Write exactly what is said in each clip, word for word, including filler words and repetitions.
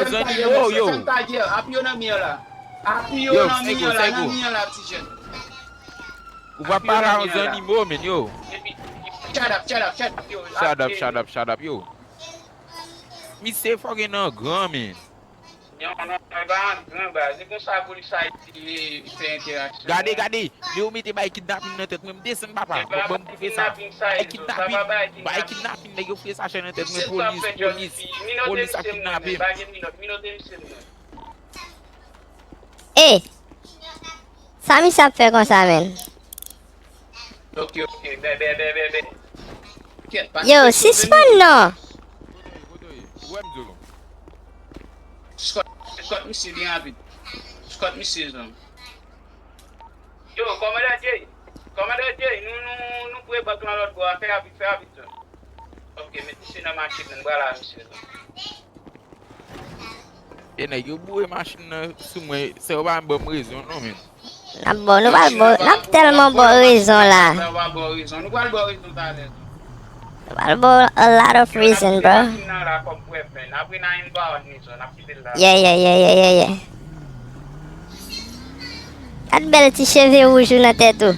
yon zannimo, yo. Sa m ta di a, apiye w nan mi an la. Apiye w nan mi an la, nan mi an la, ti jèn. Ou pa pale a yon zannimo, men, yo. Shut up, shut up, shut up, yo. Shut up, shut up, shut up, yo. Misye fucking nan gran, men. Non, non, e pa an gran baz. E konsa polis Ayiti fè entèraksyon. Gade, gade, yo mete bay kidnapin nan tèt mwen, m desann papa. Bon, bon, m pou fè sa. Bay kidnapin, bay kidnapin, nèg yo fè sa chè nan tèt mwen, polis, polis, polis ap kidnape m. E! Sa misye ap fè konsa, menn? Ok, ok, bè, bè, bè, bè, bè. Kèt, pa Yo, sispann non! Ou wè m di w. Scott, Scott misye byen rapid. Scott misye zon. Yo, kòmandan Jay. Kòmandan Jay, nou, nou, nou pre bank lan lòt bò a. Fè rapid, fè rapid zon. Ok, met misye nan machin nan, m pral a misye zon. E nèg yo boure machin nan sou mwen, sa yo pa ban m rezon non, men. N ap ba w, nou pral ba w, n ap tèlman ba w rezon la. Sa yo pa ba w rezon. Nou pral ba w rezon talè. Pral ba w a lot of reason, bro. Masin nan la kòm prèv, man. Apre n a enn pa wan nizon, n ap kite l la. Yeah, yeah, yeah, yeah, yeah, yeah. Gad bèl ti cheve wouj ou nan tèt ou.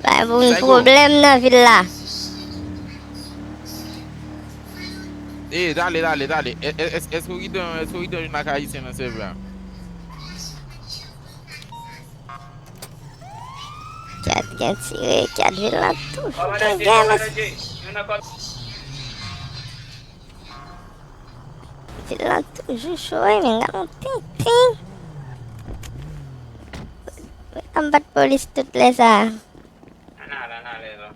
Bay moun pwoblèm nan vil la. Ey, tale, tale, tale. È-, è-, èske, èske w kite, èske w kite yon jounak ayisyen nan sèvè a? Kat gen tire, kat vil la toujou gen gè, men. Vil la toujou cho, wi, men gade yon tenten. Ap bat polis tout lè sa. Ann ale, ann ale, la.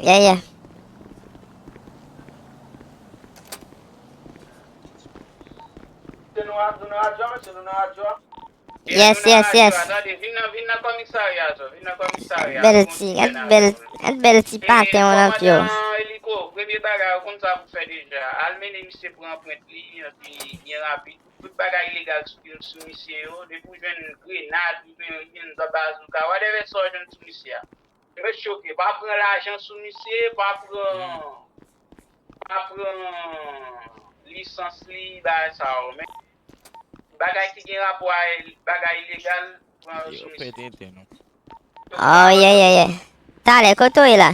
Yeah, yeah. Se nou a, nou nan radyo a, mesye, nou nan radyo a. Yes, yes, yes. Tande, vin nan, vin nan kòmisarya, zo, vin nan kòmisarya. Bèl ti, gad bèl, gad bèl ti paten w nan pye w. Kòmandan Eliko, premye bagay, ou konn sa pou fè deja. Al mennen misye pran anprent li, epi byen rapid. Tout bagay ilegal sou, sou misye yo, depi w jwenn grenad, ou jwenn, jwenn bazouka, whatever sa w jwenn sou misye a. Mesye, oke, pa pran lajan sou misye, pa pran, pa pran lisans li, bagay sa yo, men bagay ki gen rapò a bagay ilegal, pran yo sou misye. Yo pèt enten, non. Oh, yeah, yeah, yeah. Talè, kote w ye la?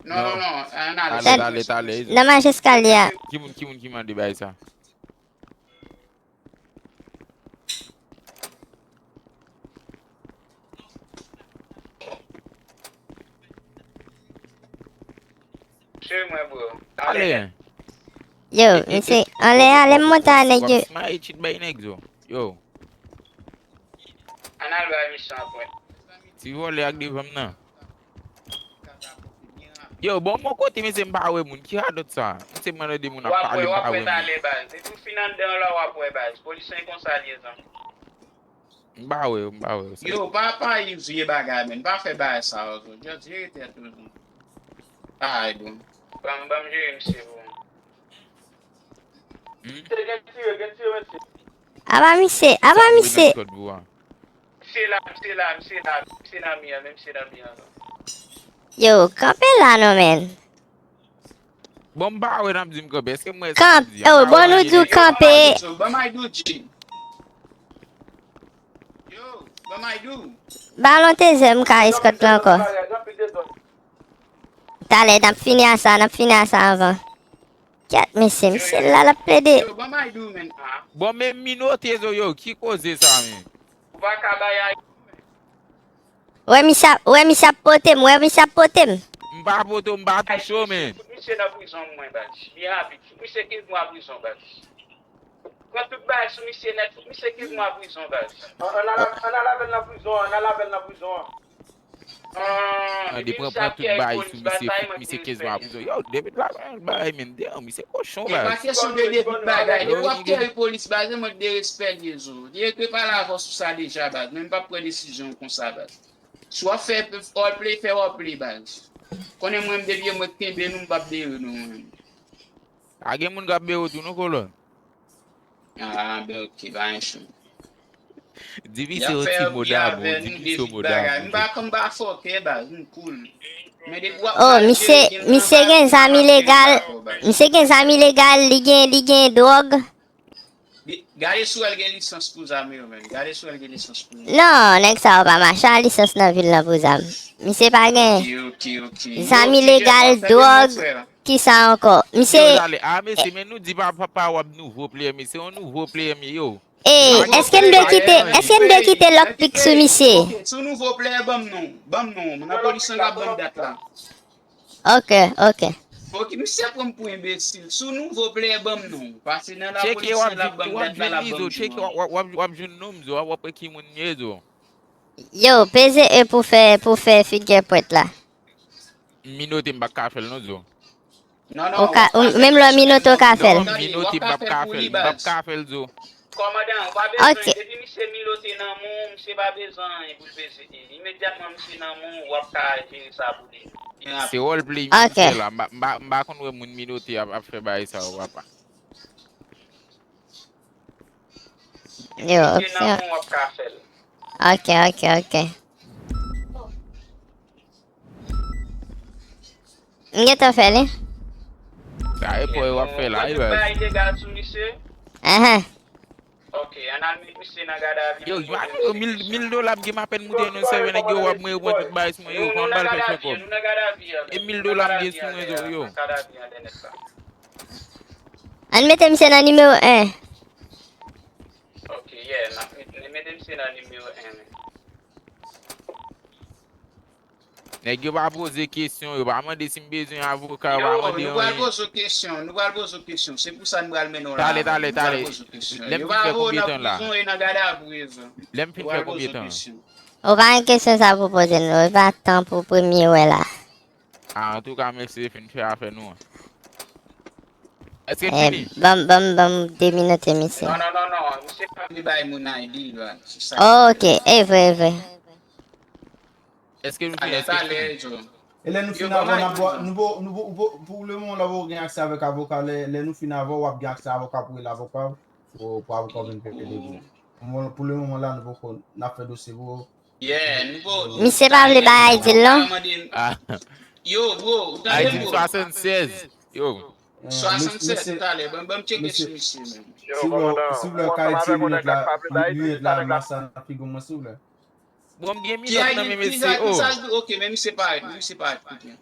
Non, non, non, ann ale. Talè, talè, talè. Nan mach eskalye a. Ki moun, ki moun ki mande bagay sa? Suiv mwen, bro. Ale. Yo, misye, anlè a, lè m monte a nèg yo. Yo. Ann al bay misye anprent. Ti vòlè ak devan m nan. Yo, bon, mwen kote, mesye, m pa wè moun. Ki radòt sa? Mesye, mwen de moun ap pale, m pa wè moun. W ap wè, w ap wè talè, baz. Depi w fin anndan la, w ap wè, baz. Polisyen konsa l ye, zanmi. M pa wè, m pa wè. Yo, pa, pa vye bagay, men. Pa fè bagay sa yo, zo. Just jere tèt ou, zo. Ay, bon. Ban m, ban m jere misye, bro. Hmm? Misye gen tire, gen tire, mesye. Aba misye, aba misye. Misye la, misye la, misye la, misye nan mi an, men misye nan mi an, non. Yo, kanpe la non, men. Bon, m pa wè n ap di m kanpe. Èske m wè sa n ap di a? Kanpe. Oh, bon, nou di w kanpe. Ban m ay douji. Yo, ban m ay dou. Balon tezè, m ka eskòt la ankò. Talè, n ap fini a sa, n ap fini a sa anvan. Kèt, mesye, misye la, l ap plede. Yo, ban m ay dou, men. Bon, men minote zo yo, ki koze sa, men? Ou pa ka bay ay. Wè misye ap, wè misye ap pote m, wè misye ap pote m. M pa pote w, m pa touche w, men. Fout misye nan prizon mwen, baz. Byen rapid. Fout misye kenz mwa prizon, baz. Pran tout bagay sou misye nèt, fout misye kenz mwa prizon, baz. An, ann al, ann al avè l nan prizon an, ann al avè l nan prizon an. Tande, pran, pran tout bagay sou misye, fout misye kenz mwa prizon. Yo, depi la, bagay, men, damn, misye kochon, baz. E pa kesyon de depi bagay. Depi w ap kere polis, baz, se mank de respè l ye, zo. Li te pale avè w sou sa deja, baz. Men m p ap pran desizyon konsa, baz. Si w ap fè roleplay, fè roleplay, baz. Konnen mwen, depi mwen kenbe nou, m p ap dere nou, mwen. Pa gen moun k ap bere w tou, non, kolòn. Ah, ben, oke, pa gen cho. Di misye yon ti mo damou, di misye yon mo damou. M pa, m pa fòkè, baz, m cool. Men depi w ap... Oh, misye, misye gen zam ilegal. Misye gen zam ilegal, li gen, li gen dwòg. Gade si w wè l gen lisans pou zam yo, men. Gade si w wè l gen lisans pou zam. Non, nèg sa yo pa mache a lisans nan vil lan pou zam. Misye pa gen zam ilegal, dwòg, kisa ankò? Misye... Yo, dale, a, mesye, men nou di pa, pa, pa w ap nouvo player, mesye, yon nouvo player, men yo. Ey, èske n dwe kite, èske n dwe kite lockpick sou misye? Oke, si w nouvo player, ban m non, ban m non, nan polis lan k ap ban m dat la. Ok, ok. Ok, misye pran m pou enbesil. Si w nouvo player, ban m non. Pase nan lapolis lan, l ap ban m dat la, l ap ban m jou an. Tcheke, w ap jwenn li, zo. Tcheke, w ap, w ap, w ap jwenn non m, zo. W ap wè ki moun li ye, zo. Yo, peze E pou fè, pou fè fingerprint la. M minote, m pa ka fè l non, zo. Non, non, ou ka, ou, menm lè w minote, ou ka fè l. Non, minote, m p ap ka fè l, m p ap ka fè l, zo. Kòmandan, ou pa bezwen, depi misye minote nan men w, misye pa bezwen anyen pou l peze E. Imedyatman misye nan men w, w ap ka jere sa pou li. Se roleplay misye la, m pa, m pa, m pa konn wè moun minote ap, ap fè bagay sa yo, papa. Yo, ok. Misye nan men w, w ap ka fè l. Ok, ok, ok. M gentan fè li. Sa e pou w ap fè la, e baz. Bay legal sou misye. Enhen. Ok, ann al met misye nan gadavi. Yo, yo, mil, mil dola m gen m apèn moute nan sèvè nèg yo w ap mwen yo pran tout bagay sou mwen yo, kòman m pral fè fè kòb? E mil dola m gen sou mwen yo. Nan gadavi an dènèt la. Ann mete misye nan nimewo en. Ok, yeah, n ap met, mete misye nan nimewo en men. Nèg yo pa poze kesyon, yo pa mande si m bezwen avoka, yo pa mande anyen. Yo, nou pral poze w kesyon, nou pral poze w kesyon. Se pou sa nou pral mennen w la. Talè, talè, talè. Lè m fin fè konbyen tan la? Lè m fin fè konbyen tan? Ou pa gen kesyon sa pou poze nou, e pa tan pou premye wè la. Ah, antouka, mèsi, fin fè afè nou an. Èske n fini? Ban m, ban m, ban m de minit, mesye. Non, non, non, non, misye pa vle bay moun I D, bro. Se sa. Oh, ok, e vre, e vre. Èske nou fini? Èske nou fini? E lè nou fin avè w, n ap ba, nou po, nou po, pou, pou le moman la, w gen aksè avèk avoka. Lè, lè nou fin avè w, w ap gen aksè avoka pou rele avoka w, pou, pou avoka w vin plede pou ou. Pou le moman la, nou poko, n ap fè dosye pou ou. Yeah, nou po. Misye pa vle bay I D l non. Yo, bro, ou tande bro? Swasannsèz. Yo. Swasannsèt, talè, ban, ban m tcheke sou misye menm. Yo, kòmandan, ou ansanm avè moun nan k ap pale bay I D, sa nèg la. Bon, m gen minòt nan men mesye, oh. Ok, men misye parèt, men misye parèt, koute.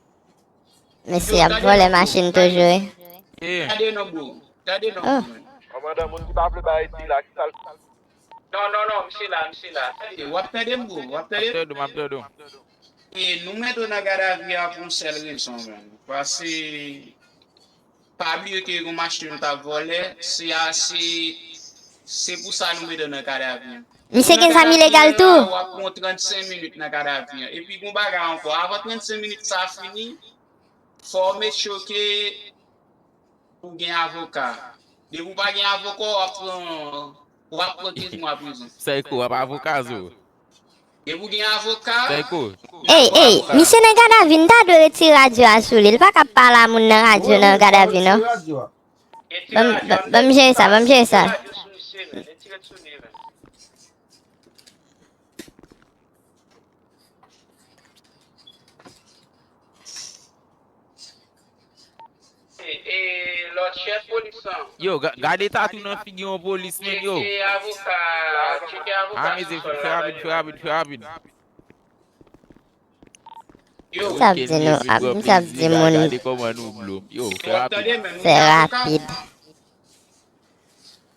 Mesye ap vòlè machin toujou, wi. Gade non, bro. Gade non, bro. Kòmandan, moun ki pa vle bay I D la, ki sa l. Non, non, non, misye la, misye la. W ap tande m, bro, w ap tande m. M ap tande w, m ap tande w. E nou mete w nan gadavi a pou yon sèl rezon, menm. Paske, pa bliye ke yon machin nou t ap vòlè, se a, se, se pou sa nou mete w nan gadavi a. Misye gen zam ilegal tou. W ap pran trannsenk minit nan gadavi a. Epi gon bagay ankò, avan trannsenk minit sa fini, fò w make sure ke ou gen avoka. Depi w pa gen avoka, w ap pran, w ap pran kenz mwa prizon. Psycho, w ap avoka zo. Depi w gen avoka. Psycho. Ey, ey, misye nan gadavi, n ta dwe retire radyo a sou li. Li pa ka pale a moun nan radyo nan gadavi, non. Ban m, ban m, ban m jere sa, ban m jere sa. E, e, lòt chèf polis lan. Yo, ga- gade tatou nan figi yon polis, menm yo. Tcheke avoka, tcheke avoka. Ah, mezye, fè rapid, fè rapid, fè rapid. Yo, m t ap di nou, m t ap di moun. Gade kòman nou blom. Yo, fè rapid. Fè rapid.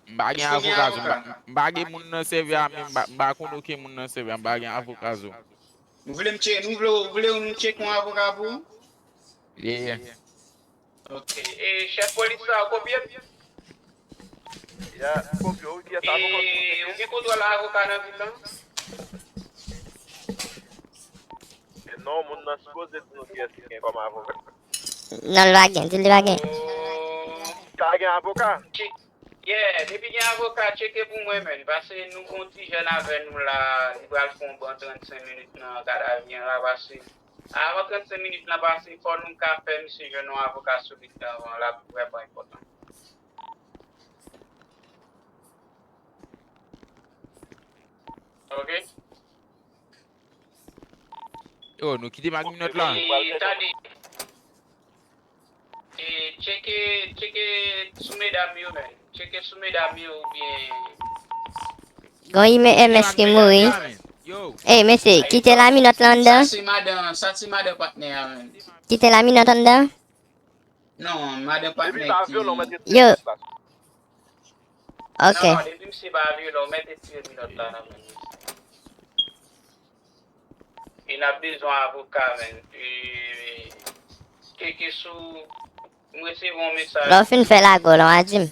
M pa gen avoka zo. M pa, m pa gen moun nan sèvè a menm. M pa, m pa konn okenn moun nan sèvè a. M pa gen avoka zo. Nou vle m tcheke, nou vle, ou vle nou tcheke yon avoka pou ou? Yeah. Ok. E chèf polis la, ou kopye m? Ya, m kopye w, wi, kiyès avoka w? E ou gen kontwòl avoka nan vil lan? E non, moun nan sipoze di nou kiyès ki gen kòm avoka. Non, l pa gen, di l li pa gen. Ka gen avoka? Yeah, depi gen avoka, tcheke pou mwen, menn. Pase nou gon ti jèn avè nou la, li pral fè yon bon trannsenk minit nan gadavi an la, pase avan trannsenk minit lan pase, fò nou ka fè misye jwenn yon avoka solid avan, l ap vrèman enpòtan. Ok? Yo, nou kite m ak minòt la. E, tande. E, tcheke, tcheke sou medam yo, menn. Tcheke sou medam yo oubyen. Gon ime M S ki mouri. Ey, mesye, kite laminòt la anndan. Sa se madan, sa se madan patnè a, menn. Kite laminòt anndan. Non, madan patnè ki. Yo. Ok. Non, non, depi misye pa vyolan, ou mèt retire minòt la nan men misye. E n ap bezwen avoka, menn. E, tcheke sou, m resevwa yon mesaj. Lè w fin fè lagòl, w a di m.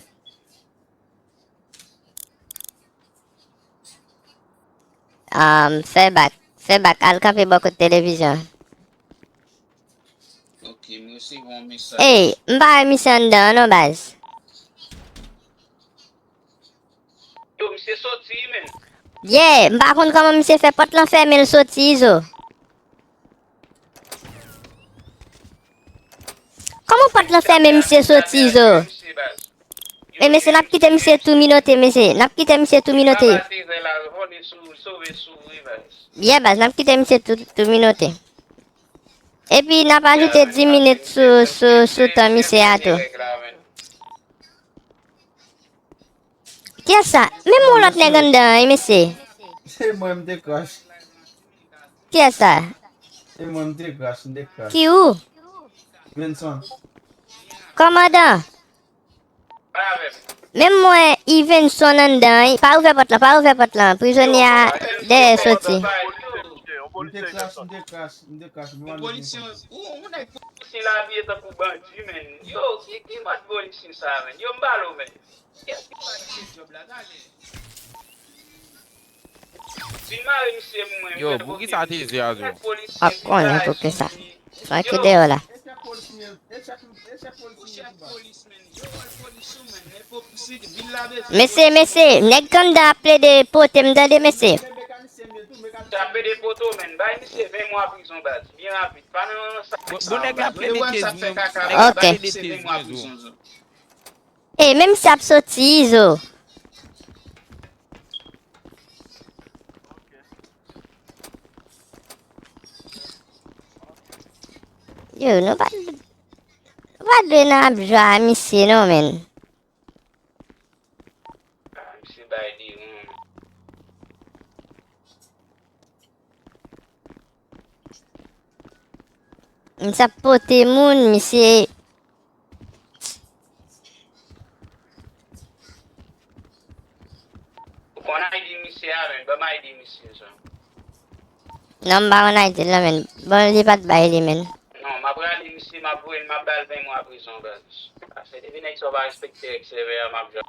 Ahn, fè bak. Fè bak. Al kanpe bò kot televizyon an. Ok, m resevwa yon mesaj. Ey, m pa wè misye anndan an non, baz. Yo, misye soti wi, menn. Yeah, m pa konn kòman misye fè pòt lan fèmen l soti, Izo. Kòman pòt lan fèmen misye soti, Izo? E mesye, n ap kite misye tou minote, mesye. N ap kite misye tou minote. Yeah, baz, n ap kite misye tou, tou minote. Epi n ap ajoute dis minit sou, sou, sou tan misye a tou. Kiyès sa? Menm yon lòt nèg anndan an, wi, mesye. Se mwen, m te crash. Kiyès sa? Se mwen, m te crash, m te crash. Ki ou? Benson. Kòmandan. Menm mwen, Ivenson anndan, pa ouvè pòt lan, pa ouvè pòt lan. Prizonye a dèyè soti. M te crash, m te crash, m te crash. Yon polisye, yon, yon nèg polisye la abiye tankou bandi, men. Yo, ki, ki mòd polisye sa, men? Yo, m pale w, men. Kèt ki pa di se djòb la, gade. Vin mare misye pou mwen. Yo, poukisa te di a zo? Ak konnen pou ki sa. Sa ki deyò la. Mesye, mesye, nèg anndan ap plede pote m tande, mesye. Sa plede pote w, men. Bay misye ven mwa prizon, baz. Byen rapid. Pa nan sa. Bon, bon, nèg la plede tezwen. Ok. Bay misye ven mwa prizon, zo. E, menm si ap soti, zo. Yo, nou pa, nou pa dwe nan ap jwe a misye, non, men. Misye bay deran. Misye ap pote moun, misye. Ou konn I D misye a, men? Ban m I D misye, sa. Non, m pa konn I D l, non, men. Bon, li pa t bay li, men. Non, m ap rale misye, m ap voye l, m ap ba l ven mwa prizon, baz. Paske depi nèg sa yo pa respekte règ sèvè a, m ap jwenn.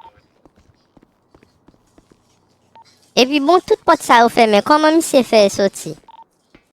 Epi bon, tout pòt sa yo fèmen, kòman misye fè soti?